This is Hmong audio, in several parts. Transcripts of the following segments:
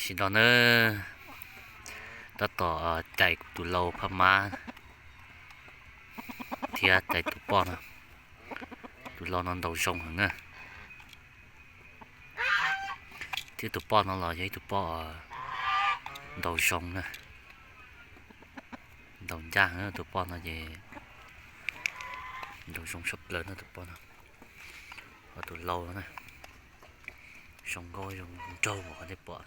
Tam sim no na, tab tom cais kuv tus lau phab mab thiab cais tus poj no. Tus lau no ntaus zoo heev na, thiab tus poj no los yog ib tug poj ntaus zoo na, ntaus ncaj heev. Tus poj no ces ntaus zoo tshaj plaws no, tus poj no. Ho tus lau no na, zoo nkauj zoo nraug qhov nej pom.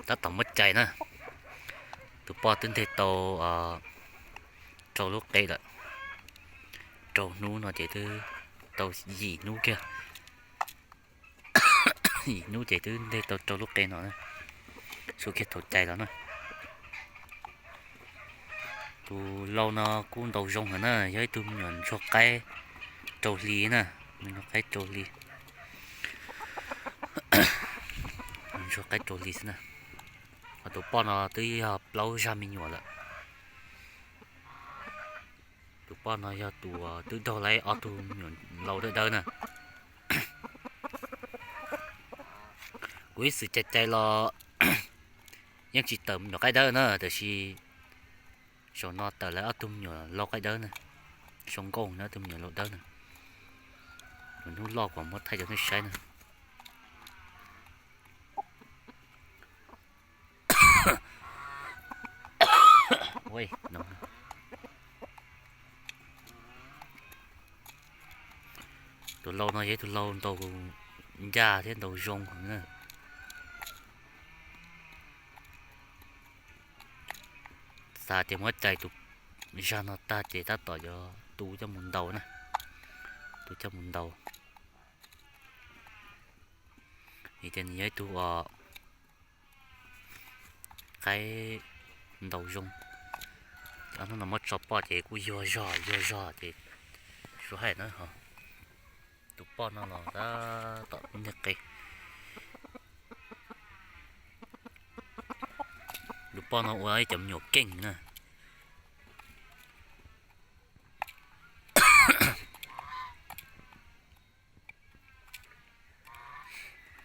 Tab tom muab cais na, tus poj twb nteg tau rau lub qe lawm. Rau hnub no ces twb tau yim hnub kiag. Yim hnub ces twb nteg tau rau lub qe no na, xub kiag thaum cais los na. Tus lau no kuj ntaus zoo heev na, yog ib tug me nyuam ntsuag qaib rau hli na, me nyuam ntsuag qaib rau hli, ntsuag qaib rau hli xwb na. Ho tus poj no twb yog plaub zaj me nyuam lawm. Tus poj no yog tus twb raug lawm ob tug me nyuam lau dawb dawb na. Kuv ib txwm cais cais los yeej tsis tawm me nyuam qaib dawb na, tab sis zaum no tawm lawm ob tug me nyuam lau qaib dawb na. Zoo nkauj na, ob tug me nyuam lau dawb na. Hnub loj kuv muab thaij rau nej saib na. Tus lau no yog ib tug lau ntaus ncaj thiab ntaus zoo heev na. Xav tias muab cais tus zaj no tag ces tab tom yuav tu coj mus ntaus na, tu coj mus ntaus. Vim tias nws yog ib tug qaib ntaus zoo. Ob hnub no muab tso poj ces kuj yuag zog yuag zog ces suav hais na ho. Tus poj no los tab tom niag qe. Tus poj no ua ib cov me nyuam keej na.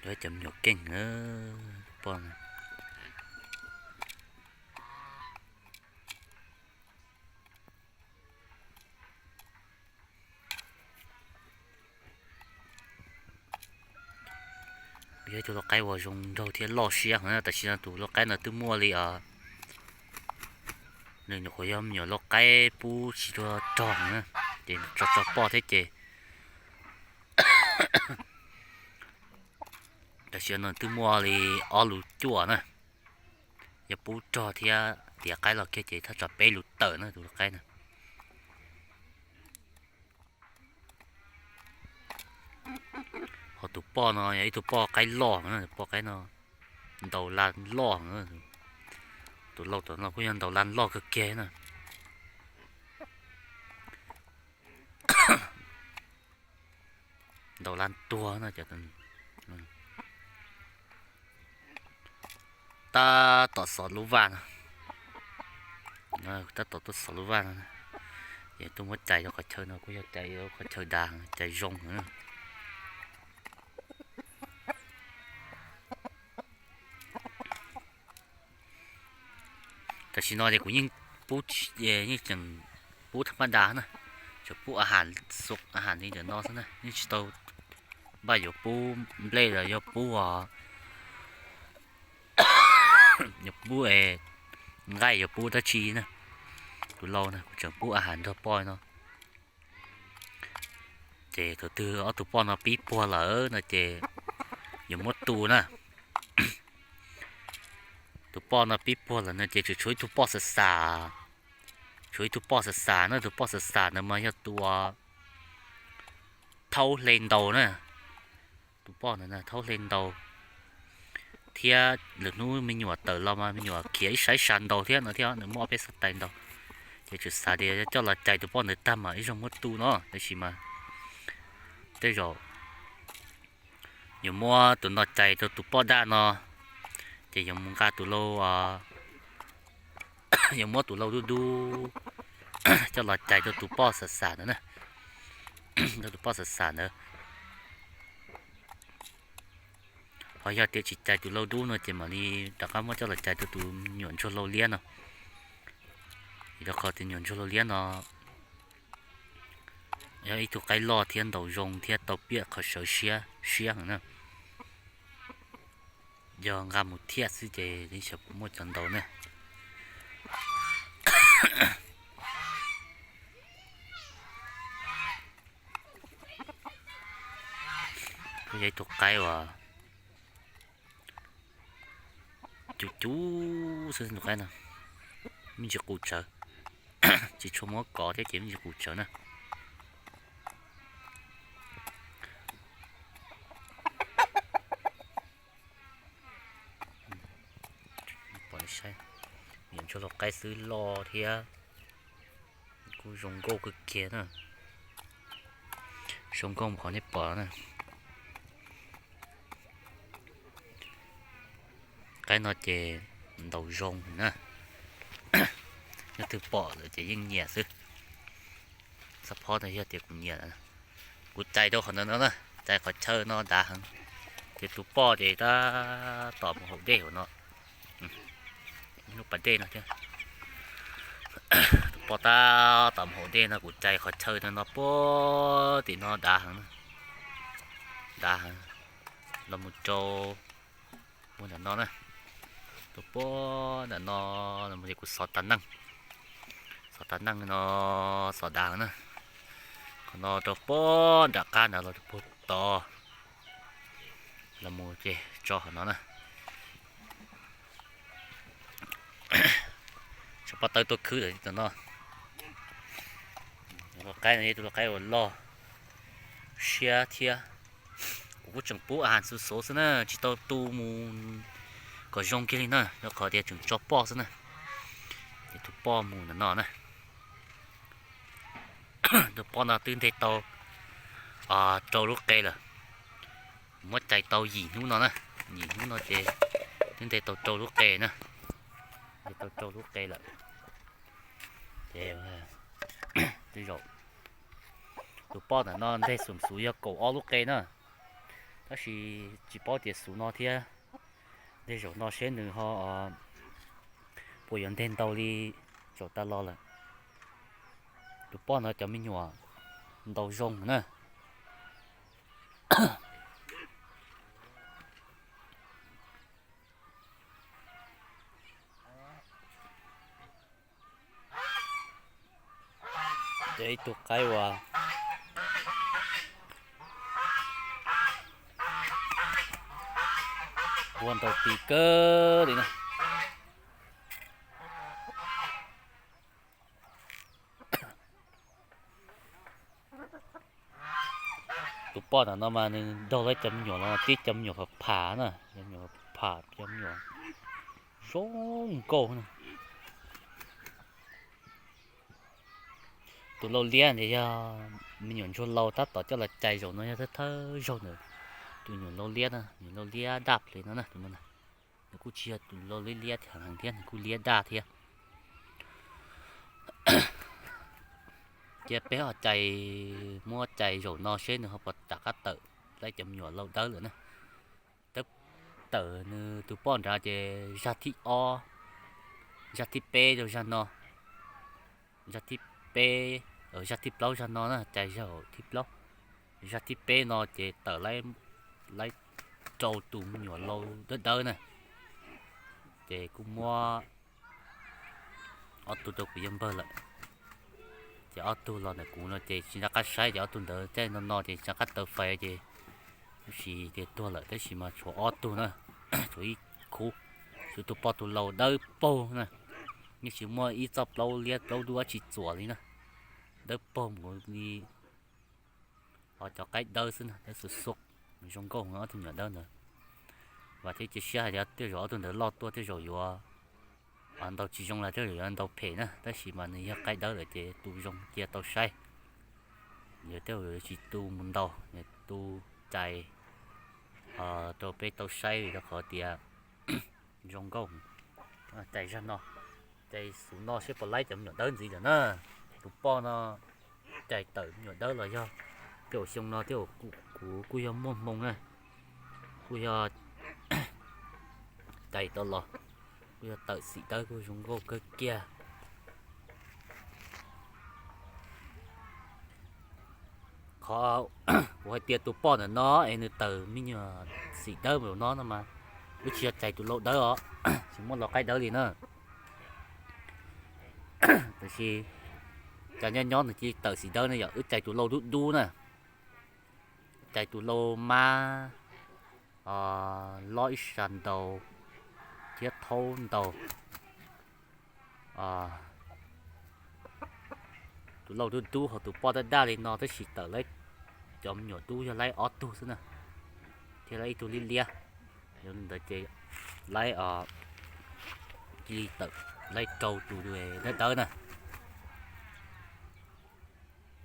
Ua ib cov me nyuam keej na, poj no. Yog ib tug lau qaib uas zoo nraug thiab loj siab heev na, tam sim no tus lau qaib no twb muaj li os, nws nyuam qhuav yog me nyuam lau qaib pub tsis tau rog na, ces tso tso poj thiab ces tam sim no twb muaj li ob lus cuaj na. Yog pub rog thiab tiav qaib los kiag ces thaj tsam peb lus tawm na tus lau qaib na. Ho tus poj no yog ib tug poj qaib loj, tus poj qaib no ntaus las loj. Tus lau tom no kuj yog ntaus las loj kawg kiag na. Ntaus las tuag no. Tab tom xov lub vaj no, tab tom tuaj xov lub vaj no. Ces tuaj muab cais rau qhov chaw no kuj yog cais qhov chaw dav, cais zoo. Tam sim no ces kuv yeej pub, yeej tseem pub thaj mab das na, tsuas pub a has, xu a has li ntawm no xwb na, yeej tsis tau npaj yuav pub nplej los yog pub, yuav pub nqaij yuav pub dab tsi na. Tus lau na kuv tseem pub a has nrog poj no. Ces thaum twg ob tug poj no pib puag lawm no ces yuav muab tu na. Tus poj no pib puag lawm no ces tseem tshuav ib tug poj xav xav, tshuav ib tug poj xav xav na, tus poj xav xav ntawd mas yog tus thaub hle ntaus na. Tus poj ntawd thaub hle ntaus thiab lwm hnub me nyuam tawm los mas me nyuam khiav ib sab ib sab ntaus thiab no thiab, nws muaj ob peb xab tais ntaus. Ces tseem xav tias coj los cais tus poj ntawd tag mas ib zaug muab tu no, tab sis mas tej zaum yuav muab tus no cais rau tus poj daj no, ces yuav mus nqa tus lau, yuav muab tus lau dub dub coj los cais rau tus poj xam xam ntawd na, rau tus poj xam xam ntawd. Ho yog tias tsis cais tus lau dub no ces mam li rov qab muab coj los cais rau tus me nyuam ntsuag lau liab no. Vim rau qhov tias me nyuam ntsuag lau liab no yog ib tug qaib loj thiab ntaus zoo thiab tau piaj qhov sawv siab siab heev na. Yog nqa mus thiaj xwb ces xyov puas muaj cov ntaus na. Kuj yog ib tug qaib uas cuv cuv xwb tus qaib no, me ntsis qus tsawv, tsis tshua muab kov thiab ces me ntsis qus tsawv na. Pom saib, niam ntsuag lau qaib xwb loj thiab kuj zoo nkauj kawg kiag na. Zoo nkauj qhov nej pom na. Qaib no ces ntaus zoo na. Leej twg pom lawm ces yeej nyiam xwb. Xab phob no yog tias kuv nyiam, kuv cais rau qhov ntawd no na, cais qhov chaw no dav heev. Ces tus poj ces tab tom mus haus dej hauv no, lub pas dej no thiab. Tus poj tab tom mus haus dej no kuv cais qhov chaw no no puag tim no dav heev, dav heev. Los mus rau puag nram no na, rau puag nram no, los mus ces kuv xov tas neej, xov tas neej no, xov dav na. Qhov no rau puag nram qab ntawd los rau puag tod, los mus ces tso qhov no na. Tshuav pob tawb tuaj khwb tam no. Tus lau qaib no yog tus lau qaib uas loj siab thiab. Kuv kuj tseem pub a has xuv xuv xwb na, tsis tau tu mus kom zoo kiag li na, rau qhov tias tseem tso poj xwb na. Ces tus poj mus ntawm no na. Tus poj no twb nteg tau rau lub qe lawm. Muab cais tau yim hnub no na, yim hnub no ces twb nteg tau rau lub qe na, nteg tau rau lub qe lawm. Ces tej zaum tus poj ntawm no nteg xum xuv yog kaum ob lub qe na, tab sis tsis paub tias xuv no thiab. Nteg zaum no seb nws ho puas yuav nteg ntau li zaum tas los lawm. Tus poj no cov me nyuam ntaus zoo na. Ces ib tug qaib uas ua ntau ti kawg li na. Tus poj ntawm no mas nws ntaus lawv cov me nyuam los tib cov me nyuam pham pham na, cov me nyuam pham, cov me nyuam zoo nkauj na. Tus lau liab ntawd yog me nyuam ntsuag lau tab tom coj los cais zaum no yog thawj thawj zaug ntawd. Tus nyuam lau liab na, nyuam lau liab daj plis no na, tus no na. Nws kuj tsis yog tus lau liab liab heev thiab, nws kuj liab daj thiab. Cia peb ho cais, muab cais zaum no seb nws ho puas rov qab tawm lawv cov me nyuam lau dawb lawm na. Dawb tawm nws tus poj nrad ces zag thib ob, zag thib peb rau zag no, zag thib peb, zag thib plaub zag no na, cais zaum thib plaub. Zag thib peb no ces tawm laib rau tus me nyuam lau dawb dawb na, ces kuj muab ob tug rau kuv yawg npawg lawm. Ces ob tug los ntawm kuv no ces tsis nco qab saib, ces ob tug ntawd caij no no ces tsis nco qab taw fais ces tab sis ces tuag lawm, tab sis mas tshuav ob tug na, tshuav ib khub, tshuav tus poj tus lau dawb paug na, yeej tsis muaj ib txoj plaub liab plaub dub dab tsi txuas li na, dawb paug mus li ho cov qaib dawb xwb na, dawb xuv xuj, zoo nkauj ob tug me nyuam dawb ntawd. Vam thiab cia siab hais tias tej zaum ob tug ntawd loj tuaj tej zaum yuav ntaus tsis zoo los tej zaum yuav ntaus phem na, tab sis mas nws yog qaib dawb lawm ces tu zoo cia tau saib. Yog tej zaum yuav tsis tu mus ntaus, tu cais rau peb tau saib vim rau qhov tias zoo nkauj. Cais zag no, cais xuv no seb puas laib cov me nyuam dawb ntxiv lawm na. Tus poj no cais tawm me nyuam dawb los yog tej zaum xyoo no thiab, kuv kuj yog muaj hmoo na, kuj yog cais tau los, kuj yog tawm xim dawb kuj zoo nkauj kawg kiag. Qhov kuv hais tias tus poj ntawm no es nws tawm me nyuam xim dawb npaum no no mas wb tsis yog cais tus lau dawb os, tsis muaj lau qaib dawb li na. Tab sis cas nyob nyob nws cia li tawm xim dawb ne yom, wb cais tus lau dub dub na, cais tus lau mab, lob ib sab ntau thiab thaub ntau. Tus lau dub dub hos tus poj daj daj li no tab sis tawm laib cov me nyuam dub yog laib ob tug xwb na, thiab laib ib tug liab liab. Yog li ntawd ces laib, cia li tawm laib rau tus dawb dawb na.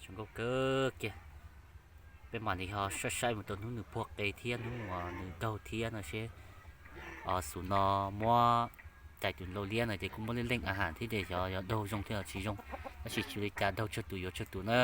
Zoo nkauj kawg kiag. Peb mam li ho saib saib mus rau hnub nws puag qe thiab hnub uas nws daug thiab no seb xum no muab cais tus lau liab no ces kuj muab leej leej a has thiab ces xyov yog daug zoo thiab los tsis zoo. Tab sis tsis ua li cas, daug tsawg tus yuav tsawg tus na.